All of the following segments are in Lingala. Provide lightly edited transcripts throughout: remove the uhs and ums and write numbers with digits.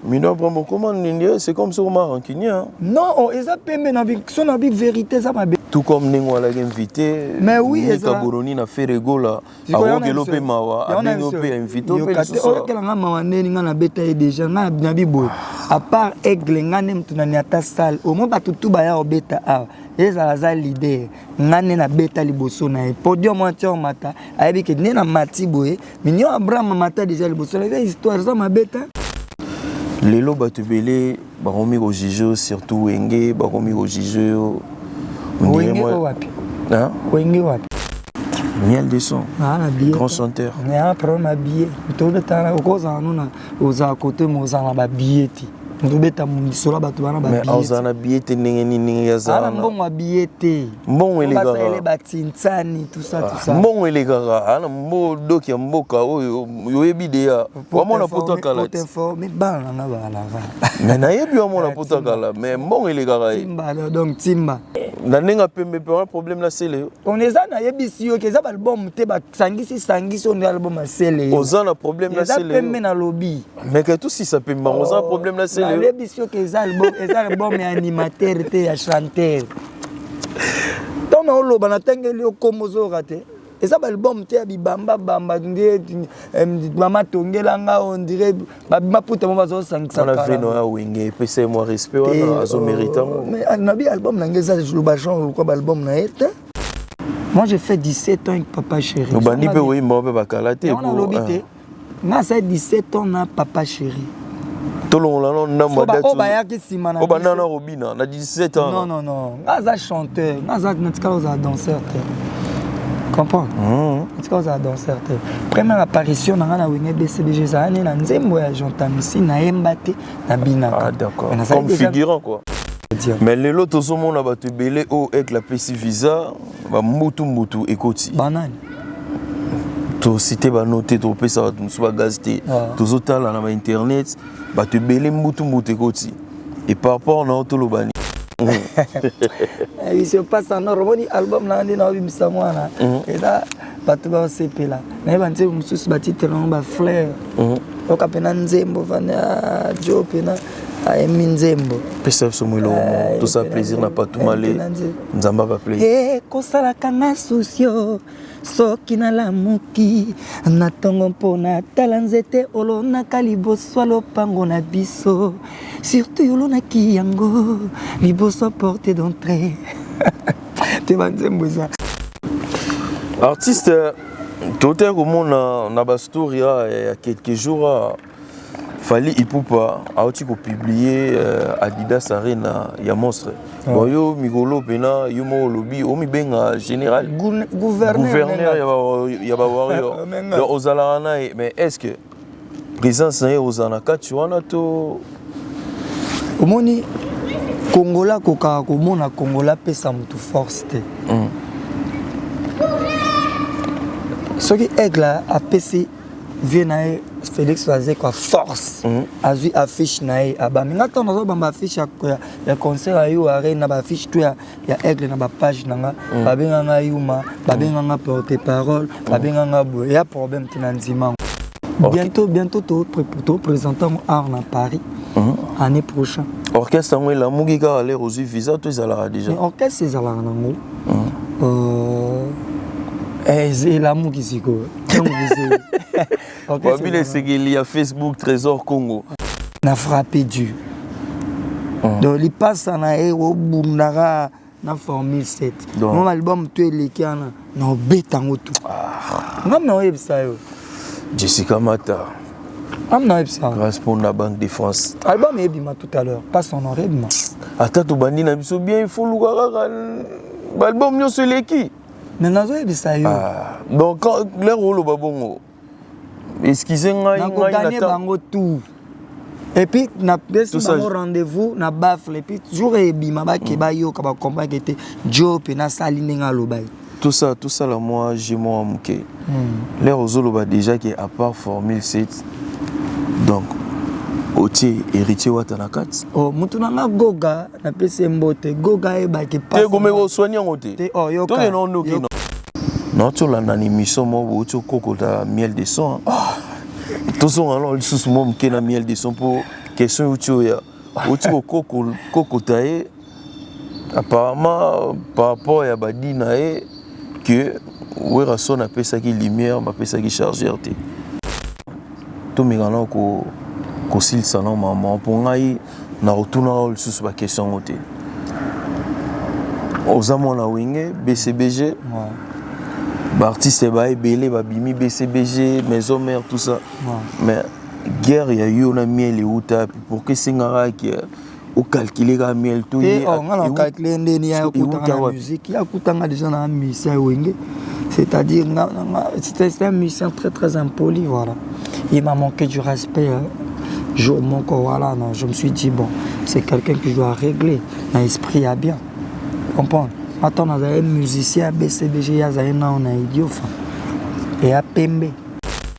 Mino Abraham okoma nini, c'est comme soki okoma rancunier, hein? Non, oh, eza pembe na so na bi vérité eza mabe. Tout comme ndenge walaki invité. Mais oui, eza Boroni na Ferre Gola, awokelo mpe mawa, abengi mpe invité mpe lisusu. Oyokela nga mawa ndeni nga nabeta ye déjà, nga na bi boye. À part Aigle, nga nde mutu na niata salle. Au moins bato tout baya obeta awa. Ezala aza leader, nga nde nabeta liboso na ye. Podium wana tia omata, ayebi ke nde na mati boye. Mignon Abraham amata déjà liboso na eza histoire eza mabe te. Lelo bato ebele bakomi kojuge yo, surtout Wenge bakomi kojuge yo. Wenge oyo wapi? Wenge wapi? Miel de son, grand chanteur. Mais un problème à billet. Tobeta okozala nuna ozala kote mo ozala na ba billet te. Tobeta lisolo bato bana ba billet. Mais ozala na billet te ndenge nini, ndenge ya zala? Ana mbongo ya billet te. Mbongo elekaka. Basele batintsani tout ça tout ça. Mbongo elekaka. Ana mbo doki ya mboka oyo oyebi deya. Wamona poto kala. Pour t'informer bana na balaka. Mais nayebi wamona poto kala, mais mbongo elekaka ye. Timba donc timba. Na ndenge pembe pe wana problème na sele yo. On eza nayebisi yo ke eza baalbum te, basangisi sangisi oyo nde album ya sele yo. Oza na problème na eza sele yo. Pembe nalobi. Mais ke tosisa pembe bango, oza na problème na sele yo. Nayebisi yo ke eza album, eza album ya animateur te, ya chanteur. Ntango naoloba natangeli yo kombo ozoyoka te. Eza baalbum te ya bibambabamba nde mama tongelanga, on dirait maputa mo bazosangisa. Wana veno ya Wenge, epesa ye mwa respect wana azomérite yango. Mais nabi album na ngai eza loba genre lokwa baalbum na ye te. Moi, j'ai fait 17 ans avec Papa Chéri. Obandi mpe oyimba mpe bakala te. Yango nalobi te, nga asali 17 ans na Papa Chéri. Tolongola no ndambo. Oyo bayaki nsima na obanda na robina na 17 ans. Non, non, non, nga aza chanteur, nga aza natikala ozala danseur te, comprendre? Natikala ozala danseur te. Première apparition na nga na Wenge BCBG ezala nde na nzembo ya Jean Tamisi, nayemba te, nabinaka. Ah d'accord, comme figurant quoi. Mais lelo tozomona bato ebele oyo Aigle apesi visa, bambutu mbutu ekoti. Banani? Tosite bano te, topesa bato mosusu bagaz te. Tozotala na bainternet, bato ebele mbutu mbutu ekoti. Et par rapport na yo, toloba nini? Biso pasa nord, omoni album na nde naobimisa mwana, eza bato basepela nayeba nzembo mosusu, batitre nango bafleur. Oyoka mpena nzembo vanda jo mpena ayembi nzembo. Pesa biso mo eloko moko tosala plaisir na Patumale, Nzambe abaplay. Ekosalaka nga susio soki nalamuki na ntongo mpo natala nzete olonaka liboso ya lopango na biso, surtout olonaki yango liboso porte d'entrée te. Banzembo eza. Artiste, totali komona na bastory ya quelques jours, Fally Ipupa auti kopublier Adidas Arena ya monstre. Bon, yo mikolo mpena yo moko olobi omibenga général gouverneur ya bawarrior, donc ozalaka na ye. Mais est ce que présence na ye ozala na kati wana to? Omoni, Kongola akokaka komona Kongola apesa motu force te. Soki Aigle apesi vie na ye Félix Wazekwa force, azwi affiche na ye, abambi. Nga ntango nazobamba affiche ya concert ya yo arena, na baaffiche to ya Aigle na bapage na nga, babenganga yuma, babenganga porte parole, babenganga boye, ya problème te na ndima. Bientôt, bientôt toprésente yango art na Paris année prochaine. Orchestre yango elamuki kaka lere ozwi visa to ezalaka déjà? Mais orchestre ezalaka nango, elamuki sikoyo. Wabila esengeli ya Facebook Trésor Congo. Na frappe dur. Donc lipasa na ye obundaka na formule 7 mo album to eleki wana na obeta yango tu. Ngam na oyebisa yo. Jessica Mata. Am na oyebisa. Grâce pour la Banque de France. Album ebima tout à l'heure, pas son ebima. Ata tobandi na biso bien, il faut luka kaka baalbum nyonso eleki. Mais nazoyebisa yo. Donc l'heure oloba bongo, excuse ngai. Nakoganye bango tout et puis napesi bango rendez-vous na baffle et puis jour ebima bake bayoka, bakomprendre te jo mpe nasali ndenge aloba ye. Tosala mwa jeu moko moke. L'heure ozoloba déjà ke à part formule 7, donc otie Héritier Wata na kati. Oh, mutu na nga Goga, napesi ye mbote. Goga ayebaki. Te, komeka oswani yango te. Tokende ondoki nauti olanda na émission moko bouti okokota Miel de Son. Tozonga no lisusu mwa moke na Miel de Son mpo. Question euti oya outi kokota ye apparemment par rapport ya badi na ye que Werrason apesaki lumière, bapesaki chargeur te. Tomeka na kosilisa na mama mpo ngai na kotunaka lisusu baquestion yango te. Oza mwana Wenge BCBG, baartiste ba ebele babimi BCBG, Maison Mère, tout ça, mais guerre ya yo na Miel euta pourquoi? Esengaka ke ocalcule kaka Miel to ye? Nga na calcule ndeni ya akutanga na musique, ya akutanga déjà na musicien Wenge, c'est-à-dire c'était un musicien très très impoli. Voilà, il m'a manqué du respect jour moko. Voilà, non, je me suis dit: bon, c'est quelqu'un que je dois régler na esprit ya bien comprendre. Attends, nazali musicien BCBG, ye azali nao na idiofa eya pembe.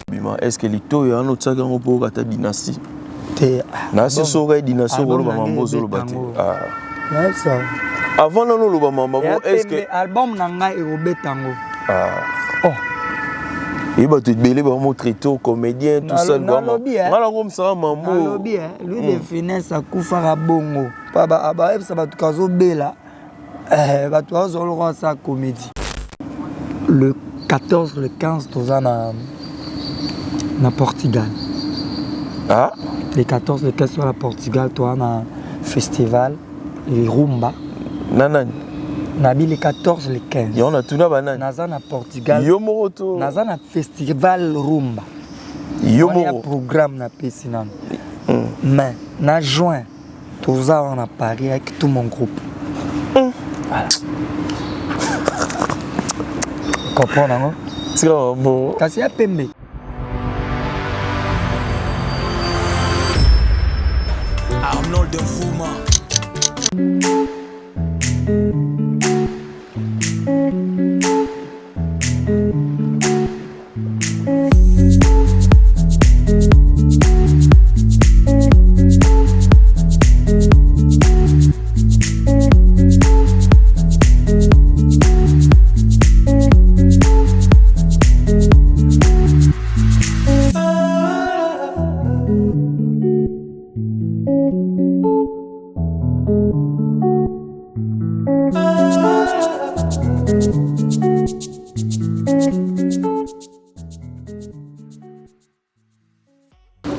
Bima, est ce que litoyo wana otiaki yango mpo okata dynastie? Te. Nasi soki dynastie, okoloba mambo ozoloba te avant nano oloba mambo. Est ce que album na ngai ekobeta yango? Oh, ye bato ebele bamotraite comédien, tout ça, nga nakomisaka mambo. Nalobi Louis de Finesse akufaka bongo, bayebisa bato kazobela, bato bazwa lokola sa comédie. Le 14, le 15 toza na Portugal. Ah? Le 14, le 15 toza na Portugal, toza na festival rumba. Na nani? Nabi le 14, le 15. Yango natuna, banani? Naza na Portugal. Yo moko to? Naza na festival rumba. Yo moko? Programme napesi nano, mais na juin toza wana na Paris avec tout mon groupe. Voilà, comprendre yango. Tika mambo. Kasi ya pembe. Arnold Mfuma.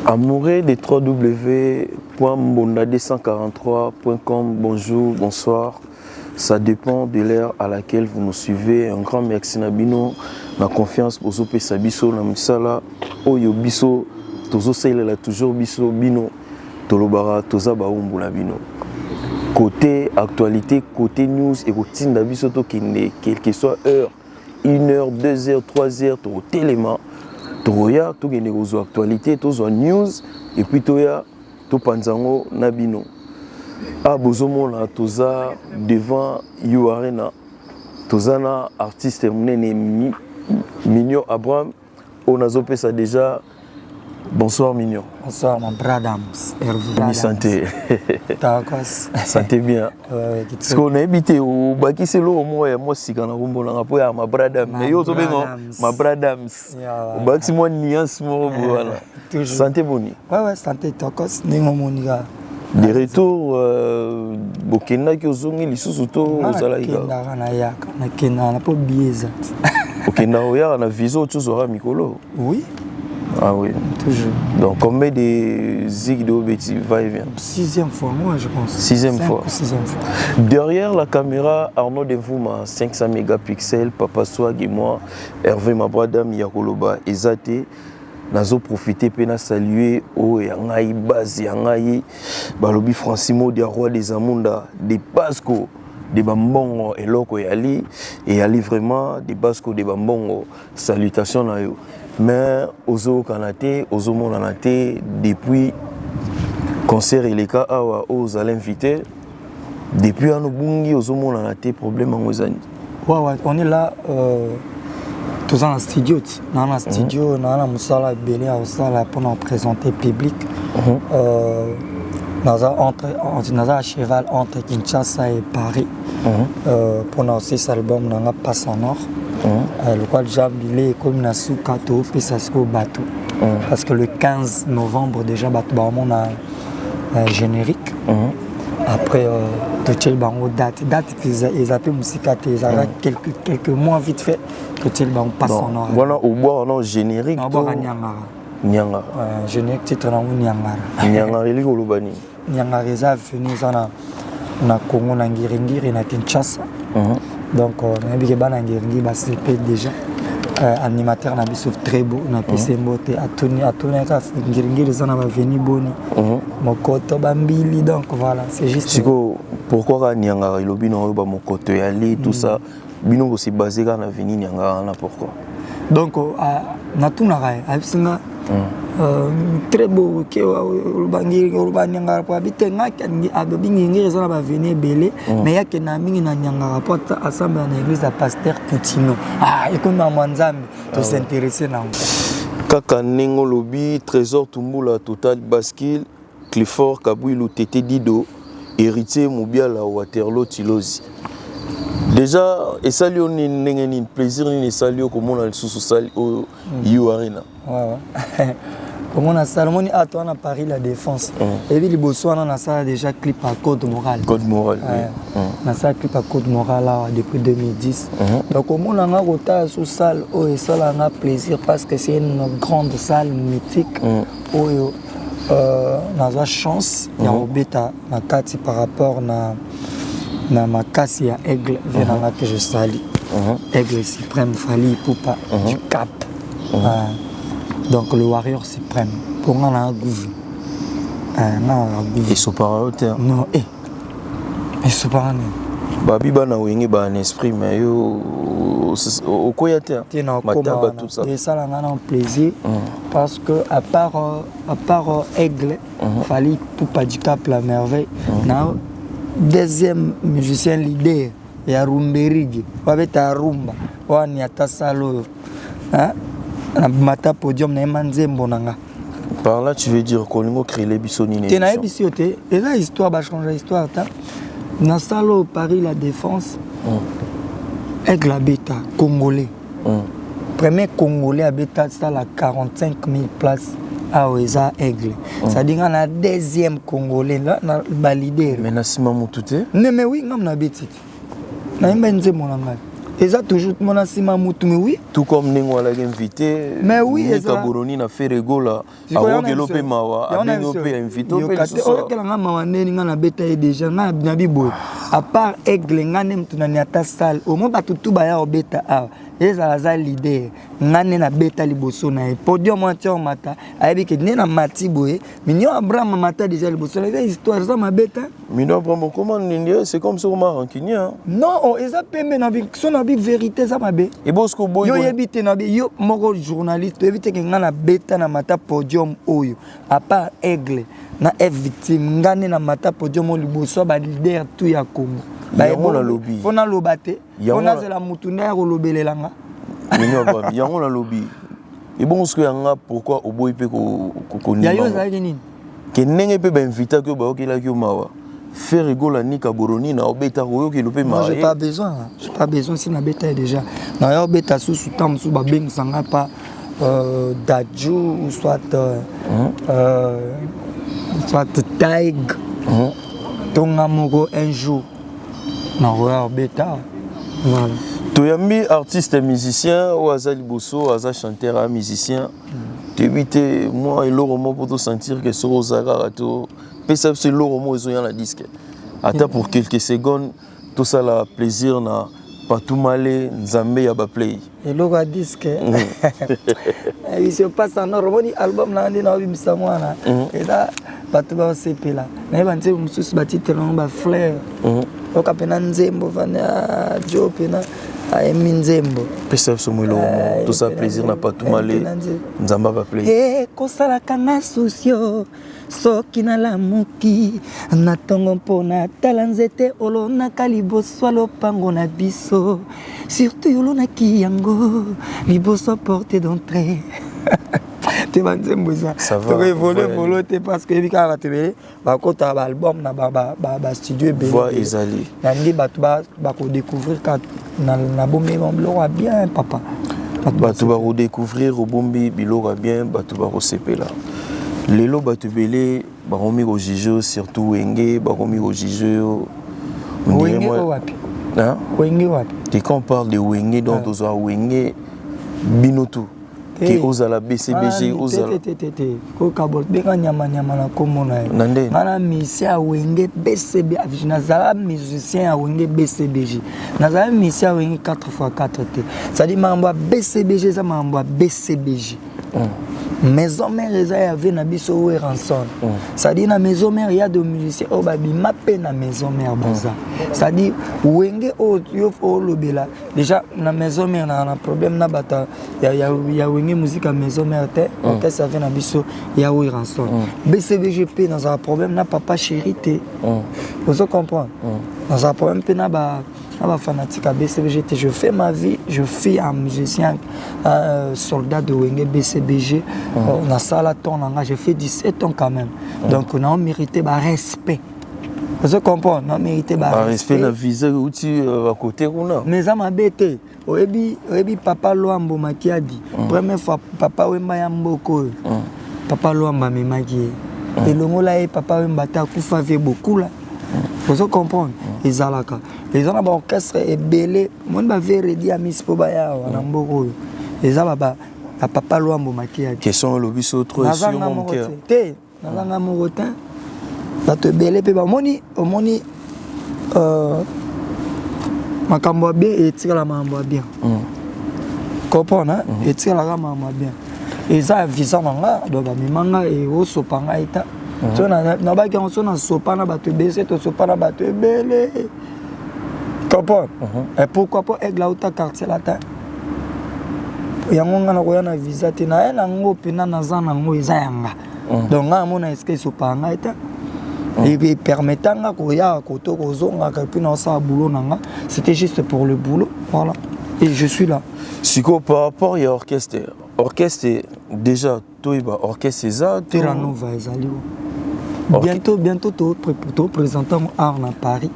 Amoureux de www.mbonda243.com, bonjour, bonsoir. Ça dépend de l'heure à laquelle vous nous suivez. Un grand merci na bino, na confiance bozopesa biso na misala oyo biso tozosalela toujours biso bino. Tolobaka toza baumbu na bino. Côté actualité, côté news ekotinda biso tokende, quelle que soit heure, 1 heure, 2 heures, 3 heures, tokotelema, tokoya, tokende kozwa actualité, tozwa news et puis toya topanza yango na bino. A bozomona toza devant U Arena, toza na artiste monene Mignon Abraham oyo nazopesa déjà bonsoir, Mignon. Bonsoir, mon Bradams. Hervé. Santé? Takos. Santé bien? Ouais, parce que nayebi te, obakisi eloko moko ya mwa sika na kombo nanga mpo ya Mabradam, mais yo ozobenga Mabradams, obakisi mwa nuance moko boye wana. Santé boni? Ouais, santé tokos, ndenge omoni kaka. De retour, bokendaki, ozongi lisusu to ozalaki? Nakendaka, nayaka, nakendaka na mpo billet eza. Okendaka, oyaka na visa oyo tozwaka mikolo? Oui. Ah oui. Toujours. Donc combien de zig de obeti va et vient? Sixième fois, moi je pense. Sixième fois. Sixième fois. Derrière la caméra, Arnaud Devouma, 500 mégapixels, Papa Swag et moi, Hervé Mabradam Yakoloba, Ezate. Nazo profiter mpe na saluer oyo ya ngai base ya ngai, balobi Francis Modia, roi des Amunda de Basco de Bambongo. Eloko eyali eyali vraiment de Basco de Bambongo, salutation na yo. Mais ozokana te, ozomonana te depuis concert eleka awa oyo ozala invité. Depuis wana obungi, ozomonana te. Problème yango eza nini? Ouais, on est là, toza na studio ti naa na studio, naa na mosala ebele ya kosala mpona présenter public. Naza entre, naza à cheval entre Kinshasa et Paris mpona osisa album nanga Passe en Or. Lokola déjà bile ekomi na suka, topesa sikoyo bato, parce que le 15 novembre déjà bato baomona. Générique. Après totieli bango date. Date eza mpe mosika te, ezalaka quelques mois, vite fait totieli bango Passe en Or. Wana obwaka no générique? Naobwaka Nyangara. Nyangara. Générique, titre nango Nyangara. Nyangara elingi koloba nini? Nyangara eza avenue, eza na Congo, na Ngiringiri, na Kinshasa. Donc nayebi ke bana Ngiringiri basepe déjà. Animateur na biso très beau, napesi ye mbote. Atuni, atunaka Ngiringiri eza na baavenue boni, Mokoto, Bambili. Donc voilà, c'est juste. Sikoyo pourquoi kaka Nyangara? Elobi na oyo bamokoto ya le tout ça, bino kose base kaka na avenue Nyangara wana, pourquoi? Donc natunaka ye, ayebisi nga très beau ke oloba Ngiri, oloba Nyangara po abi te nga alobi Ngiringiri eza na baavenue ebele, mais yakenda mingi na Nyangara po asambela na église ya pasteur Poutino. Ah, ekomi mwa Nzambe, tos'intéresse nango. Kaka ndenge olobi, Trésor Tumbula, Total Bascule, Clifford Kabwilu, Tete Dido, Héritier Mobiala, Waterloo Tilosi, déjà esali yo nini? Ndenge nini, plaisir nini esali yo komona lisusu sali oyo, U Arena? Ouais. Komona salle, omoni ato wana, Paris La Défense. Eyebi liboso wana nasala déjà clip à Code Moral. Code Moral, oui. Nasala clip à Code Moral awa depuis 2010. Donc omona nga kotala so salle oyo, esalaka nga plaisir parce que c'est une grande salle mythique oyo nazwa chance ya kobeta na kati par rapport na makasi ya Aigle, vie na nga que je sali, Aigle suprême, Fally Ipupa du Cap. Donc le warrior suprême, mpo nga na gouve, nga na gouve. Esopaka yo te? Non, eh, esopaka nini? Babi bana Wenge baa na esprit, mais yo okoya te. Te, na mataba, tout ça. Esala nga na plaisir parce que à part Aigle, Fally Ipupa du Cap la Merveille, na deuxième musicien leader ya rumberige, babeta rumba wani, ata sala oyo na mata podium, nayemba nzembo na nga. Par là, tu veux dire kolingo créer biso nini? Te, nayebisi yo te, eza histoire, bachange histoire ta na salle oyo, Paris La Défense. Aigle abeta, Congolais, premier Congolais abeta sala 45 000 places awa, eza Aigle. C'est-à-dire nga na deuxième Congolais na baleader. Mais na nsima motu te. Ne, mais oui, ngam nabeti te, nayemba nzembo na ngai, eza toujours mona nsima mutu, mais oui. Tout comme ndenge walaki invité. Mais oui. Nika Boroni na Ferregola akokelo mpe mawa, abengi mpe invité mpe lisusu. Oyokelanga mawa ndeni? Nga nabeta ye déjà, nga nabi boye, à part Aigle, nga nde mutu nani ata salle omo bato tu baya kobeta awa, ezala aza leader, nga nde nabeta liboso na ye podium wana tia omata, ayebi ke nde na mati boye, Mignon Abraham amata déjà liboso na eza histoire, eza mabe te. Mignon Abraham okoma nini? C'est comme soki okoma rancunier, hein? Non, oh, eza pembe na so na bi vérité, eza mabe. Ebosko boy. Yo oyebi te na bi yo moko journaliste, oyebi te ke nga na beta na mata podium oyo, à part Aigle na F Victime, nga nde na mata podium oyo liboso ya baleader tout ya Congo. Yango nalobi. Fo naloba te, fo nazela mutu nde ya kolobelelanga. Mignon Abraham, yango nalobi. Ebongo sikoyo yanga, pourquoi oboyi mpe kondima? Ya yo ezalaki nini? Ke ndenge mpe bainvitaki oyo, bayokelaki yo mawa, Ferre Gola, Nika Boroni na obeta, koyokelo mpe mawa. J'ai pas besoin, j'ai pas besoin. Si nabeta ye déjà, naya obeta susu ntango mosusu babengisanga pa Dadju ou soit soit Tig to nga moko un jour nakoya obeta, voilà. Toyambi artiste musicien oyo aza liboso, aza chanteur, a musicien. Toyebi te mwa eloko moko mpo tosentir ke soki oza kaka, topesa biso eloko moko ezoya na disque, ata pour quelques secondes, tosala plaisir na Patumale, Nzambe ya baplay. Eloko ya disque, biso Passe en Or. Omoni album na nde naobimisa mwana, eza bato baosepela, nayeba nzembo mosusu, batitre nango bafleur. Oyoka mpena nzembo vana jo mpena ayembi nzembo. Pesa biso mo eloko moko, tosala plaisir na Patumale, Nzambe ya baplay. Kosalaka nga susio soki nalamuki na ntongo mpo natala nzete olonaka liboso ya lopango na biso, surtout olonaki yango liboso porte d'entrée te. Banzembo eza tokoevole volo te parce que yebi kaka bato ebele bakotaka baalbum na bastudio ebele. Ezali. Nalingi bato bakodécouvrir kaka nabombi biloko ya bien, papa. Bato bakodécouvrir obombi biloko ya bien, bato bakosepela. Lelo bato ebele bakomi kojuge yo, surtout Wenge bakomi kojuge yo. Wenge oyo wapi? Wenge wapi? Te, quand on parle de Wenge, donc tozwa Wenge bino tout, ke ozala BCBG, ozala Te, te, te, kokabola benga nyama nyama na nkombo na ye. Na nde Nga na musicien ya Wenge BCB, nazala musicien ya Wenge BCBG, nazala musicien ya Wenge 4 x 4 te. C'est-à-dire, makambo ya BCBG eza makambo ya BCBG. Maison Mère eza ya ve na biso Werrason. C'est-à-dire, na Maison Mère ya de musicien oyo babima mpe na Maison Mère baza. C'est-à-dire, Wenge oyo yo olobela déjà na Maison Mère, na problème na bato ya Wenge Musique ya Maison Mère te. Orchestre ave na biso ya Werrason. BCBG mpe nazala problème na Papa Chéri te. Ozo comprendre? Nazala problème mpe na bafanatique ya BCBG te. Je fais ma vie, je suis un musicien, soldat de Wenge BCBG. Nasala temps na nga, j'ai fait 17 ans quand même. Donc nao mérité barespect. Ozo comprendre? Nao mérité barespect na visa euti bakote kuna. Mais eza mabe te. Oyebi papa Lwambo Makiadi? Première fois Papa Wemba ya mboka oyo, papa Lwambo amemaki ye, elongola ye Papa Wemba te, akufa vie bokula. Ozo comprendre? Ezalaka, eza na baorchestre ebele. Moni bavie Redi ya misi mpo baya awa na mboka oyo, eza bapapa Lwambo Makiadi. Question olobi so trop. Nazanga moko te, nazanga moko te. Bato ebele mpe bamoni. Omoni, makambo ya bien etikala makambo ya bien. Comprendre? Etikalaka makambo ya bien. Eza ya visa na nga, donc bamema nga, eosopa ngai ta. So nabaki yango, so nasopa na bato ebele, se tosopa na bato ebele. Comprendre? Et pourquoi? Po Aigle auta Quartier Latin. Yango nga nakoya na visa te, naye nango mpena, naza nango, eza yanga. Donc nga namona eske esopaka ngai te, epermettant nga koya koto kozongaka, et puis naosala boulot na nga. C'était juste pour le boulot, voilà, et je suis là. Sikoyo, par rapport ya orchestre, orchestre déjà toyeba orchestre eza? Terra Nova ezali bientôt, bientôt toprésente yango art na Paris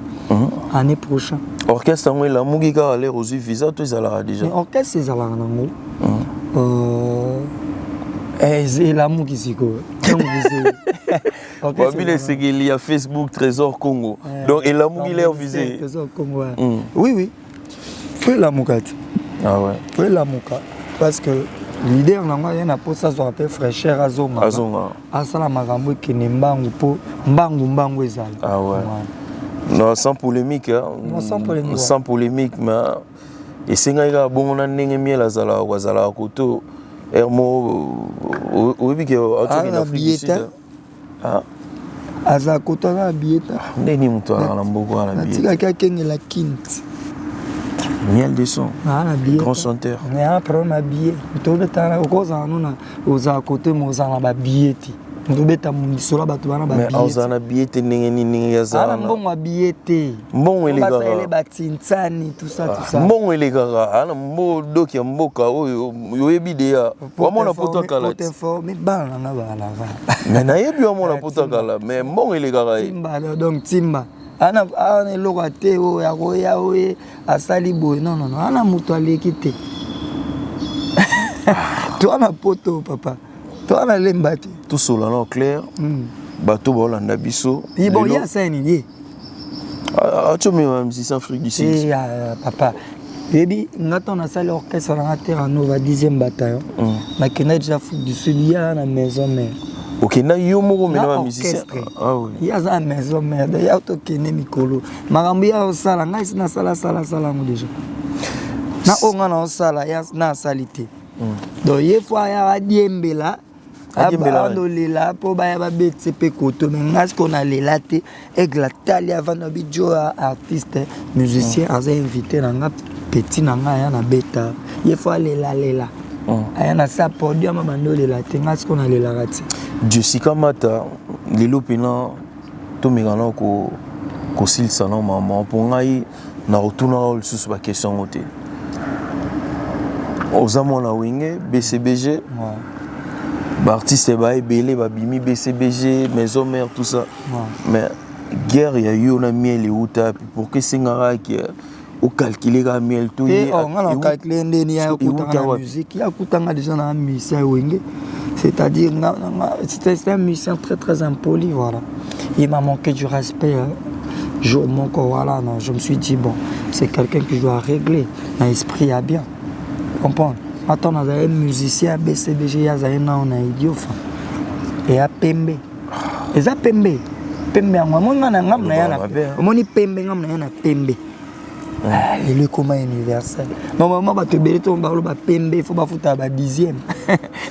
année prochaine. Orchestre yango elamuki kaka lere ozwi visa to ezalaka déjà? Mais orchestre ezalaka nango, elamuki sikoyo. Babila esengeli ya Facebook Trésor Congo, donc elamuki lere visa? Trésor Congo, oui, faut elamuka te. Ah ouais. Faut elamuka parce que leader nango aye na mposa azwaka mpe fraîcheur, azonga. Azonga. Asala makambo ekende mbangu, mpo mbangu mbangu ezala. Ah ouais. Non, sans polémique, hein. Non, sans polémique. Sans polémique, mais esengaki kaka bongo na ndenge Miel azalaka, azalaka koto ermo, oyebi ke aotoki na Afrique du Sud. Aza koto, aza na billet ta. Ndeni moto azalaka na mboka wana? Natikaki akengela kinti. Miel de Son. Na billet. Grand chanteur. Mais un problème ya billet, tobetana, okozala no na ozala kote mo ozala na babillet te. Moto obeta lisolo, bato bana. Mais ozala na billet te ndenge nini? Ndenge azala na mbongo ya billet te. Mbongo elekaka. Batintsani, tout ça, tout ça. Mbongo elekaka ana mbo doki ya mboka oyo oyebi deya wamona poto akala. Informe bana nanga balaka. Mais nayebi wamona poto akala, mais mbongo elekaka ye. Timba, donc timba ana ana eloko te oyo akoya oyo asali boye. Non, non, non, ana moto aleki te. Toa na poto, papa, toa na lemba te. Tosola na clair, bato baolanda biso. Bon, ye asali nini ye? Atiomema musicien Afrique du Sud. Papa, yebi nga ntango nasali orchestre nanga Terra Nova 10e bataillon, nakenda déjà Afrique du Sud, ye aza na Maison Mère. Okenda yo moko mena bamusicien? Ye aza na Maison Mère, ya tokende mikolo makambo ye osala, ngai si nasala sala sala yango déjà na oyo ngai naosala na asali te. Donc ye fo aya adiembela, andolela mpo baya babetise mpe koto. Me ngai sikoyo nalela te. Aigle atali avanda bijo ya artiste musicien, aza invité na nga, petit na ngai, aya na beta. Ye fo alelalela, aya na sa podium, abandi olela te. Ngai sikoyo nalelaka te. Jessica Mata, lelo mpena tomeka na kosilisa na mama mpo ngai na kotunaka lisusu baquestion yango te. Oza mwana Wenge BCBG, baartiste ba ebele babimi BCBG, Maison Mère, tout ça, mais guerre ya yo na Miel euta pourquoi? Esengaka ke ocalcule kaka Miel to? Nga na calcule ndeni ya akutanga na musique, ya akutanga déjà na musicien Wenge. C'est-à-dire, c'est un musicien très très impoli, voilà. Il m'a manqué du respect. Jour moko, voilà, non, je me suis dit, bon, c'est quelqu'un que je dois régler. Un esprit à bien. Comprendre? Attends, on a un musicien BCBG, il y a un idiot. Et à pembe. Eza pembe. Pembe yango amoni nga na ngambo na ya na omoni pembe ngambo na ya na pembe. Lelo ekoma universel. Normalement bato ebele to baloba pembe, il faut bafuta ba dixième,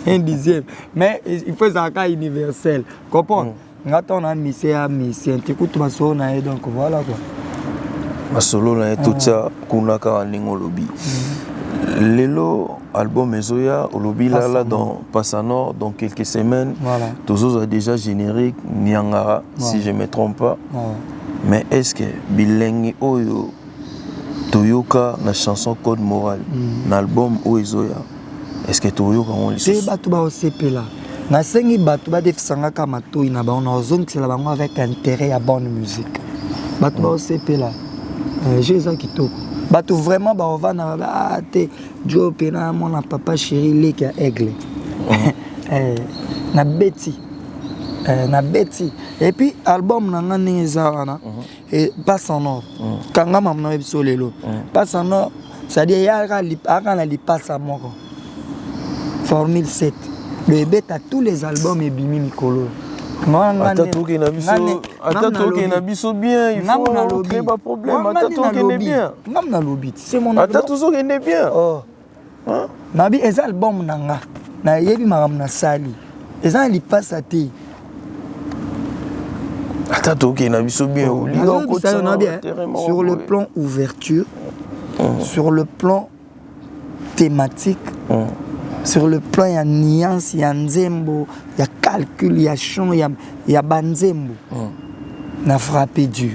un dixième, mais il faut ezalaka universel, comprendre? Nga ntango na mise ya musicien te, kutu masolo na ye, donc voilà quoi. Masolo na ye totia kuna kaka ndenge olobi. Lelo album ezoya, olobi lala dans Passanor dans quelques semaines. Voilà. Tozozwa déjà générique Niangara, si je me trompe pas. Mais est ce que bilengi oyo toyoka na chanson Code Moral na album oyo ezoya, est ce que toyoka yango Te. lisusu? Bato baosepela. Nasengi bato badefisanga kaka matoi na bango, nazongisela bango avec intérêt ya bonne musique. Bato baosepela, jeu eza kitoko. Bato vraiment baovanda ah, te jo mpena mwana papa chéri leki ya Aigle. Nabeti, nabeti. Et puis album na nga ndenge eza wana, Passe en Or, kanga mama na biso lelo, Passe en Or, c'est-à-dire ye aka na lipasa moko, formule 7, do ebeta tous les albums ebimi mikolo. Ata tokende na biso, ata tokende na biso bien, il faut créer ba problème. Ata tokende bien. Ngam nalobi ti c'est mon Ata tozokende bien. Oh. Nabi eza album na nga, nayebi makambo nasali, eza na lipasa te. Ata tokende na biso bien. Sur le plan ouverture, sur le plan thématique, sur le plan ya nuance ya nzembo, ya calcul ya chant ya banzembo, na frappé dur.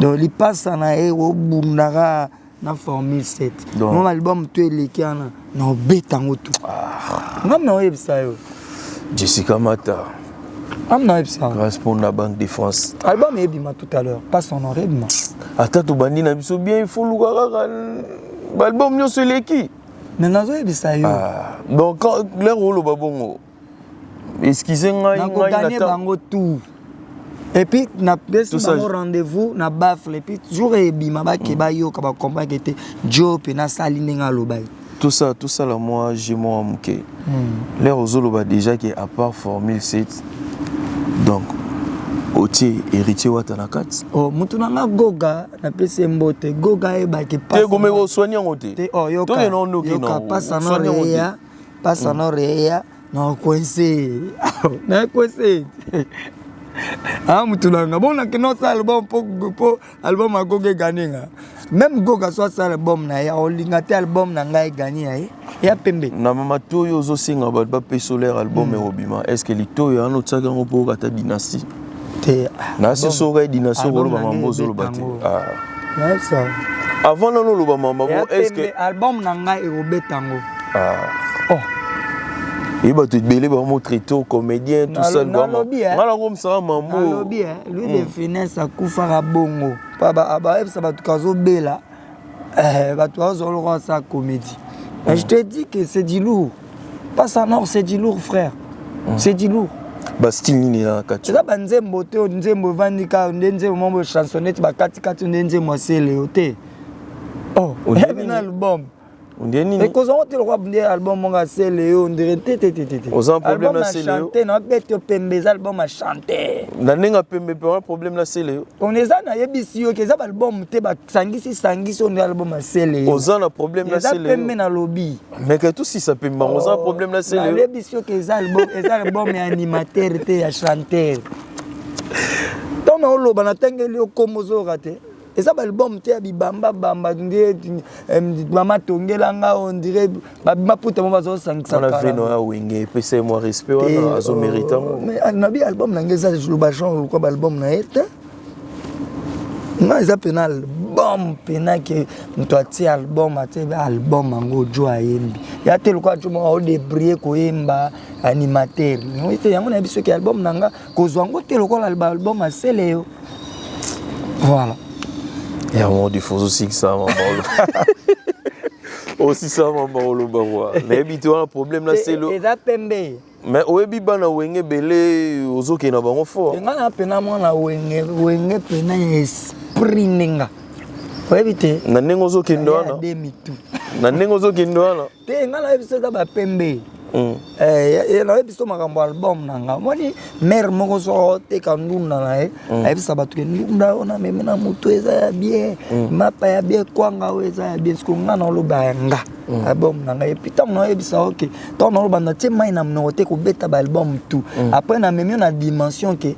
Donc lipasa na ye obundaka na formule 7. Mo album to eleki wana na obeta yango tu. Ngam na oyebisa yo. Jessica Mata. Ngam na oyebisa. Grâce pour la Banque de France. Album eyebima tout à l'heure, Passe en Or ebima. Ata tobandi na biso bien, il faut luka kaka baalbum nyonso eleki. Mais nazoyebisa yo. Donc l'heure oloba bongo, excuse ngai. Nakoganye bango tout et puis napesi bango rendez-vous na baffle et puis jour ebima bake bayoka, bacomprendre te jo mpe nasali ndenge aloba ye. Tout ça, tout ça là, moi j'ai moi moke. L'heure ozoloba déjà que à part formule 7, donc otie Héritier Wata na kati. Oh, mutu na nga Goga, napesi ye mbote. Goga ayebaki. Te, gome oswani yango te. Te, oh, yoka yoka, pasa na reya, pasa na reya na coincé, na coincé. Ah, mutu na nga bon, nakende osala album mpo album ya Goga eganye nga. Même Goga so asala album na ye, aolinga te album na ngai eganye ya ye ya pembe. Na matoyi ozosenga bato bapesa l'air album ekobima, est ce que litoyi wana otiaki yango mpo okata Dynastie? Te. Nasi soki ai Dynastie, okoloba mambo ozoloba te. Nayebisa. Avant nano oloba mambo, est ce que Album na ngai ekobeta yango. Oh. Ye bato ebele bamotraite comédien, tout ça. Nalobi. Nga nakomisaka mambo. Nalobi, lui de finesse akufaka bongo, bayebisa bato kazobela, bato bazwa lokola sa comédie. Mais je te dis que c'est du lourd. Passe en Or, c'est du lourd, frère, c'est du lourd. Bastyle nini eza na kati? Eza banzembo te. Nzembo evandi kaka nde nzembo moko chansonnette, bakatikati nde nzembo asele te. Oh, ebi na album. Ondie nini? Ekozango te lokwa nde album moko asele yo ondire te te te te. Oza problème na sele yo? Chante na bete pembe, eza album ya chante. Na ndenge pembe mpe wana problème na sele yo? On eza, nayebisi yo ke eza baalbum te basangisi sangisi oyo nde album ya sele yo. Oza na problème na Eza sele yo? pembe, nalobi. Mais ke tosisa pembe bango, oza na problème na sele yo? Nayebisi yo ke eza album, eza album ya animateur te, ya chanteur. Ntango naoloba, natangeli yo kombo, ozoyoka te. Eza baalbum te ya bibambabamba nde mama tongelanga, ondire maputa mo bazosangisa. Wana veno ya Wenge, epesa ye mwa respect wana azomérite yango. Nabi album na ngai eza loba genre lokwa baalbum na ye te. Nga eza mpena album mpena ke moto atie album, atie album yango jo ayembi ya te lokwa jo moko aodébrie koyemba animateur yango te. Yango nayebi soki album na nga kozwa yango te lokola album asele yo, voilà. Yango difozo osikisa mabolo. Osisa mama oloba kwa. Nayebi te wana problème na selo. Eza pembe. Mais oyebi bana wenge ebele ozokende na bango fort. Nga na pena mwana wenge, wenge pena ya esprit ndenga. Oyebi te? Na ndenge ozokende wana. Na ndenge ozokende wana. Te nga nayebi so eza bapembe. Eh, nayebi so makambo album na nga. Omoni mare moko so oteka ndunda na ye, ayebisa bato ke ndunda oyo namemi na motu eza ya bien, mapa ya bien, kwanga oyo eza ya bien. Siko nga naoloba ya nga. Album na ngai. Et puis ntango naoyebisa oke, ntango naoloba natie mai na monoko te kobeta baalbum tout. Après namemi yo na dimension ke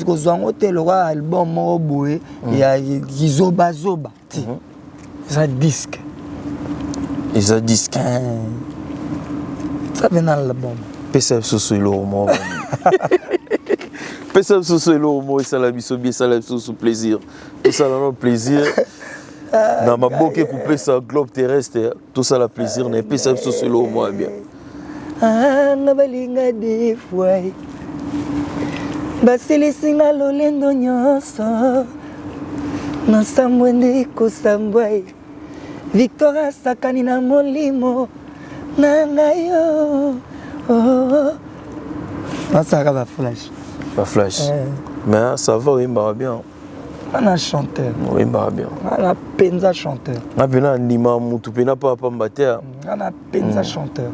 kozwa yango te lokola album moko boye ya kizobazoba te. Eza disque. Eza disque. Eza mpe na album. Pesa biso eloko moko. Pesa biso eloko moko esala biso bien, esala biso plaisir. Tosala no plaisir. Na maboke kopesa globe terrestre, tosala plaisir na epesa biso eloko moko ya bien. Nga balinga des fois basilisi nga lolendo nyonso nasambwe nde kosambwa ye Victor asakani na molimo na ngai yo. Nasalaka ba flash. Ba flash. Mais ça va, oyembaka bien. Nga chanteur. Oyembaka bien. Nga na penza chanteur. Nga pena ndima mutu pena pa pamba te. Nga na penza chanteur.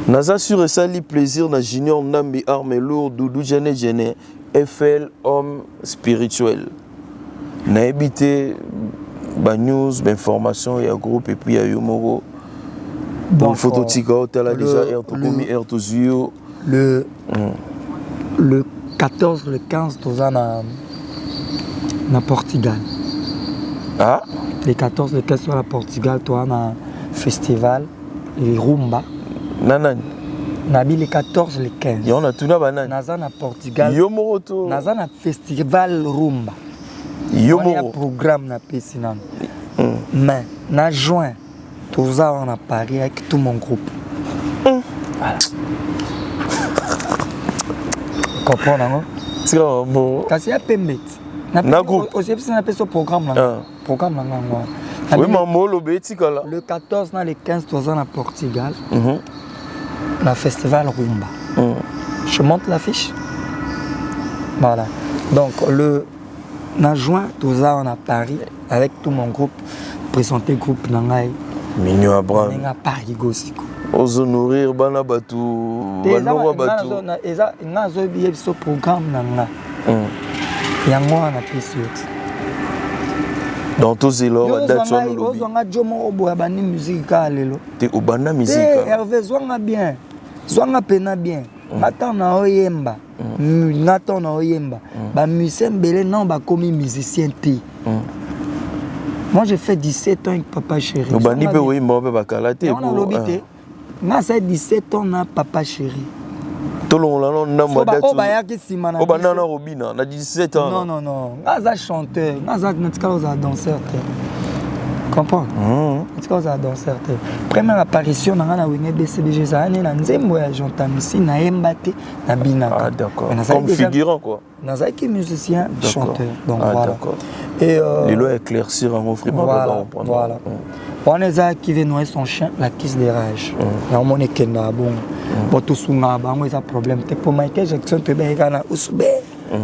Naza sur esali plaisir na Junior Ndambi arme lourde Doudou Jene Jene FL homme spirituel. Nayebi te ba news, ba information ya groupe et puis ya yo moko. Bon, faut totika otala déjà air tokomi air tozwi yo. Le 14, le 15 toza na Portugal. Ah? Le 14, le 15 toza na Portugal, toza na festival et rumba. Na nani? Nabi le 14, le 15. Yo na tuna banani? Naza na Portugal. Yo moko to. Naza na festival rumba. Yo moko. Programme na pesi nano. Mais na juin toza wana Paris avec tout mon groupe. Voilà. Comprendre yango? Tika mambo. Kasi ya pembe. Na groupe. Osebisi na peso programme na. Programme na ngango wana. Oui, mambo oloba etikala. Le 14 na le 15 toza na Portugal. Na festival rumba. Je monte l'affiche. Voilà. Donc le na juin toza na Paris avec tout mon groupe, présenter groupe na ngai. Mignon Abraham. Nga Paris gosiko. Ozo nourrir bana batu, banoko batu. Eza nga zo biso programme na nga. Yango wana pesi yo. Donc tozela ba date wana olobi. Ozwanga jo moko boya bandi musique kaka lelo. Te obanda musique. Te Hervé zwanga bien. Zwanga pena bien. Nga na oyemba. Nga ntango na oyemba. Ba musicien mbele non bakomi musicien te. Moi j'ai fait 17 ans avec papa chéri. Obandi pe oyemba pe bakala te. Yango nalobi te. Nga asali 17 ans na papa chéri. Tolongola no ndambo ya date. Oyo bayaki nsima na biso. Obanda na Robina na 17 ans. Non non non. Nga aza chanteur, nga aza natikala ozala danseur te. Comprendre? Natikala ozala danseur te. Première apparition na nga na Wenge BCBG ezala nde na nzembo ya Jean Tamisi nayemba te na binaka. Ah d'accord. Comme figurant quoi. Nazalaki musicien, chanteur. Donc ah, voilà. Et les lois éclaircir en vraiment voilà, voilà. Wana eza qui veut noyer son chien, la caisse des rages. Na omoni ekendaka bongo. Bon tosungaka bango eza problème te. Po Michael Jackson toyebaki na usube.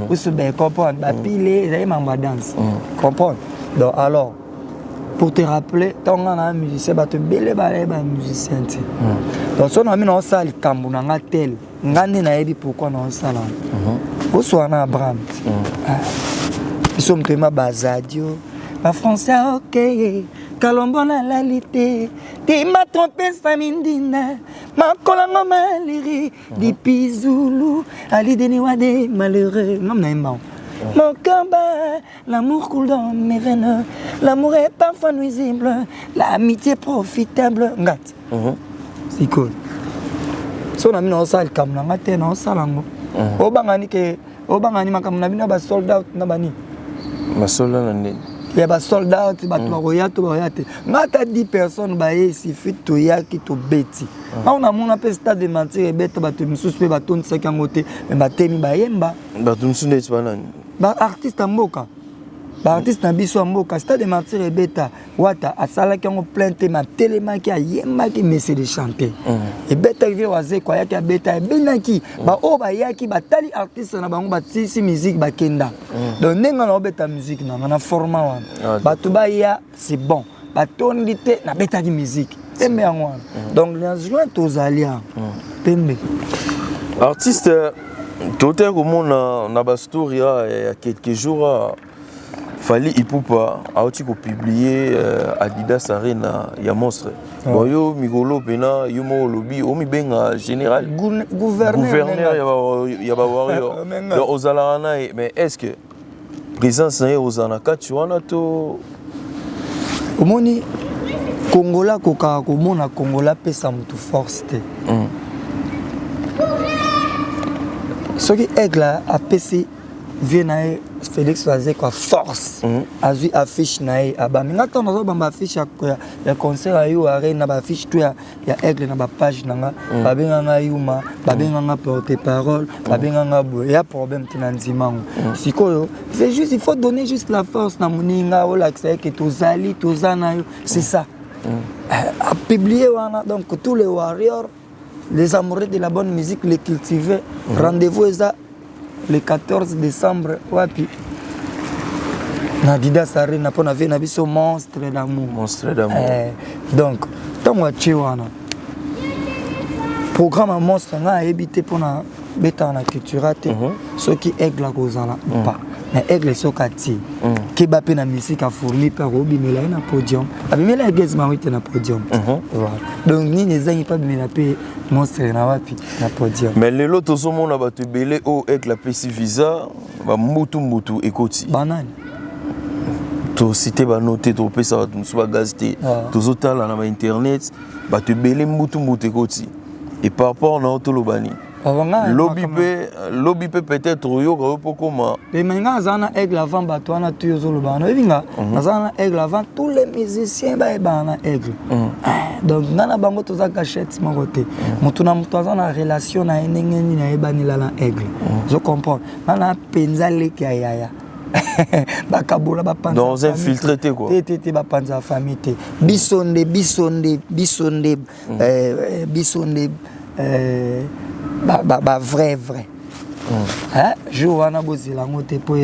Usube comprendre bapile ezali mambo ya danse. Comprendre. Donc alors pour te rappeler ntango nga na musicien bato ebele baye ba musicien te. Donc so na mi na osala likambo na nga tel nga nde nayebi pourquoi na osala. Oswana na Abraham. Biso moto oyema bazadio bafrançais ok kalombo nalali te te ma trompe samindina makolango maliri depuis Zulu alideni wade malheureux ngam na yemba mon cœur bat, l'amour coule dans mes veines, l'amour est parfois nuisible, l'amitié profitable. Ngat. Sikoyo so na bino osala likambo na nga te na osala yango obangani ke obangani makambo na bino ya basold out na bani basoldat na nini ya basold out bato bakoya to bakoya te nga ata 10 personnes baye suffit toyaki tobeti nga namona mpe stade de martyr ebeta bato misusu mpe batondisaki yango te me batemi bayemba bato mosusu neti banani baartiste ya mboka. Baartiste na biso ya mboka, Stade de Martyr ebeta, Wata asalaki yango plein te, atelemaki, ayembaki, messe de chanter. Ebetaki, vieux Wazeko ayaki, abeta, ebendaki baoyo bayaki, batali artiste na bango, basilisi musique, bakenda. Donc ndenge na obeta musique nanga na format wana, bato baya, c'est bon. Batondi te, nabetaki musique pembe yango wana. Donc na juin tozali awa pembe. Artiste, totali komona na bastory ya quelques jours, Fally Ipupa auti kopublier Adidas Arena ya monstre. Bon, yo mikolo mpena yo moko olobi omibenga général gouverneur ya bawarrior, donc ozalaka na ye. Mais est ce que présence na ye ozala na kati wana to? Omoni, Kongola akokaka komona Kongola apesa motu force te. Soki Aigle apesi vieux na ye Félix Wazekwa force, azwi affiche na ye, abambi. Nga ntango nazobamba affiche ya concert ya yo Arena, na baaffiche to ya Aigle na bapage na nga, babenganga yuma, babenganga porte parole, babenganga boye. Ya problème te, na ndima yango. Sikoyo c'est juste, il faut donner juste la force na moninga, olakisa ye ke tozali, toza na yo, c'est ça. Apublier wana, donc tous les warriors, les amoureux de la bonne musique, les cultivés, rendez-vous eza le 14 décembre. Wapi? Na Adidas Arena, mpo na vieux na biso Monstre d'Amour. Monstre d'Amour. Donc ntango atie wana programme ya Monstre, ngai ayebi te mpona betaka na Cultura te soki Aigle akozala pa. Mais Aigle soki atie, keba mpe na musique afourni mpe akobimela ye na podium. Abimela Gaz Mawete na podium. Voilà, donc nini ezangi mpe abimela mpe Monstre na wapi? Na podium. Mais lelo tozomona bato ebele oyo Aigle apesi visa, bambutu mbutu ekoti. Banani? Tociter bano te, topesa bato mosusu bagaz te. Tozotala na bainternet, bato ebele, mbutu mbutu ekoti. Et par rapport na yo, toloba nini? Lobi mpe, lobi mpe peut-être oyoka yo mpo koma. Mais nga naza na Aigle avant bato wana tu ozoloba wana. Oyebi, nga naza na Aigle avant tous les musiciens bayebana na Aigle. Donc nga na bango toza cachette moko te. Moto na moto aza na relation na ye ndenge nini ayebanela na Aigle. Ozo comprendre, nga na mpenza leki ya yaya, bakabola. Bapanza infiltré te quoi. Te, te, te, bapanza famille te. Biso nde, biso nde, biso nde, biso nde bavrai vrai. Jour wana bozela yango te, mpo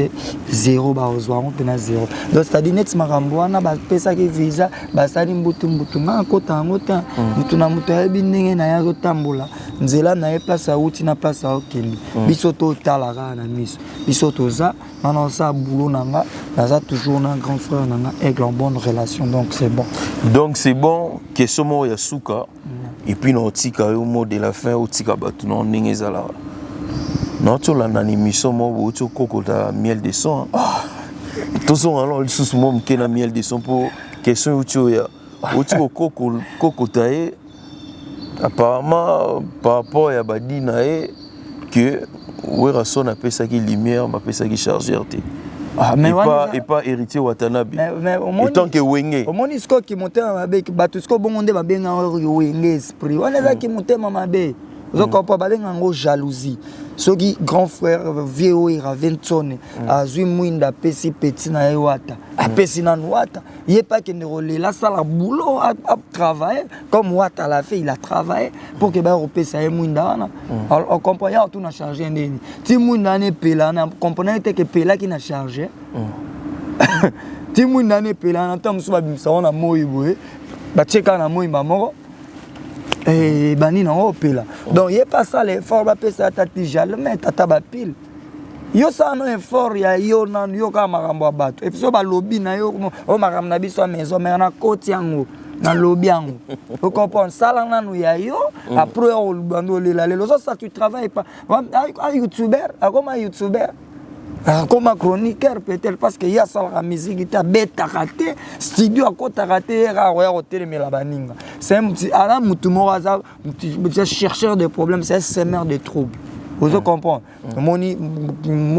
zéro bakozwa yango mpena zéro. Donc c'est-à-dire neti makambo wana bapesaki visa, basali mbutu mbutu, nga akota yango te. Motu na moto ayebi ndenge na ye azotambola nzela na ye, place awuti na place aokende. Biso totala kaka na miso. Biso toza nga na osala boulot na nga, naza toujours na grand frère na nga Aigle en bonne relation, donc c'est bon. Donc c'est bon. Question moko ya suka et puis na otika yo mot de la fin, otika bato na ndenge ezalaka. Nauti olanda na émission moko, bouti okokota Miel de Son. Tozonga nano lisusu mwa moke na Miel de Son, mpo question euti oya, outi kokokota ye apparemment par rapport ya badi na ye que Werrason apesaki lumière, bapesaki chargeur te. Ah, mais et pas Héritier Watanabe étant que Wenge. Omoni sikoyo motema mabe, bato sikoyo bongo nde babengaka Wenge esprit wana, ezalaki motema mabe. Ozokompa, babenga yango jalousie. Soki grand frère, vieux oyo Raventone azwi mwinda, apesi petit na ye Wata, apesi nanu Wata, ye mpe akende kolela, asala boulot, atravaille comme Wata l'a fait. Il a travaillé pour que baya kopesa ye mwinda wana. Ocomprend ya otuna charge ndeni ti mwinda wana epela na comprendre te ke epelaki na charge ti mwinda wana epela na ntango mosusu babimisa ngo na moi boye, batie kaka na moi moko banini yango opela. Donc ye mpe asala effort, bapesa ata ti jamais tata bapile. Yo sala no effort ya yo nanu, yo kaka makambo ya bato epuis so balobi na yo oyo makambo na biso ya maison mare, nakoti yango, nalobi yango, ocomprendre. Sala nanu ya yo, après olobanda olela lelo ozosala. Tu travaille pas, un youtubeur akoma youtubeur, akoma chroniqueur, peut-être parce que ye asalaka musique te, abetaka te, studio akotaka te, ye kaka koya kotelemela baninga. Aza mutu moko aza chercheur de problème, c'est un semeur de trouble, ozo comprendre. Omoni,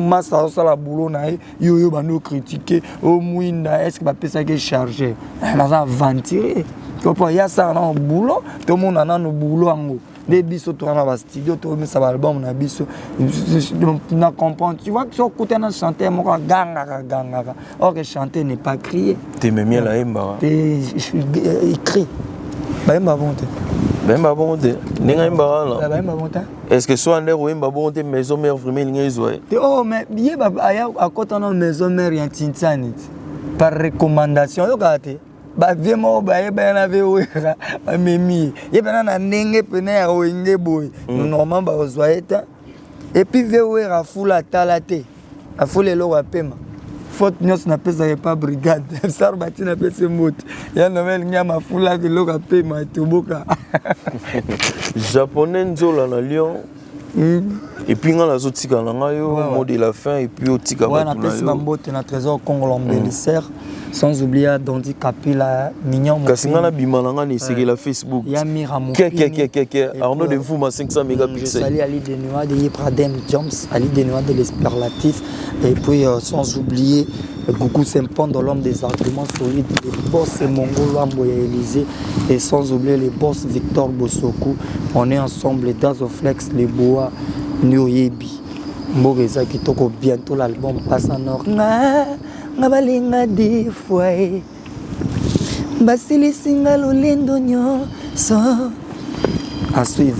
masa azosala boulot na ye, yo oyo bandi ocritiquer omwinda, est ce que bapesaki chargeur? Naza aventurier, comprend. Ye asala nano boulot, tomona nano boulot yango. Nde biso toza na bastudio, tobimisa baalbum na biso na comprendre. Tu vois, so okutana chanteur moko agangaka gangaka, or que chanter n'est pas crier. Te, mais Miel ayembaka. Te, il crie. Bayemba bon te. Bayemba bongo te ndenge ayembaka wana. Bayemba bon te. Est ce que so ande koyemba bongo te, Maison Mère vraiment elingi ezwa ye? Te, oh, mais ye aya akɔta na Maison Mère ya Ntintiani ti par recommandation. Oyokaka te, bavie moko bayeba na ve Wera, bamemi ye, ye mpena na ndenge pene ya Wenge boye. Normalement bakozwa ye te. Et puis ve Wera afula atala te, afula eloko ya pema. Faute nyonso napesaka epa brigade sar bati, napesi mbote ya noma elingi ya mafula, eloko ya pema etoboka. Japonais Nzola na Lyon. Et puis nga nazotika na ngai yo mot de la fin et puis otika Ouais, bato na napesi yo. Bambote na Trésor Congo l'embellisseur, sans oublier Dondi Kapila Mignon. Kasi nga nabima na ngai na esekela Facebook. Ya Mira. Kekekekeke, Arnaud de Mfuma, 500 Je mégapixels. salue Ali Denois de Yepradem Jones, Ali Denois de l'Esperlatif, et puis sans oublier Goukou Sempondo, l'homme des arguments solides, les boss et Mongo Lambo et Élysée, et sans oublier les boss Victor Bossoku. On est ensemble, les Dazoflex, les Boa, Nuriebi. Mboka eza kitoko, bientôt l'album passe en or. Nga, nga balinga des fois. Basilisi nga lolendo nyonso. À suivre.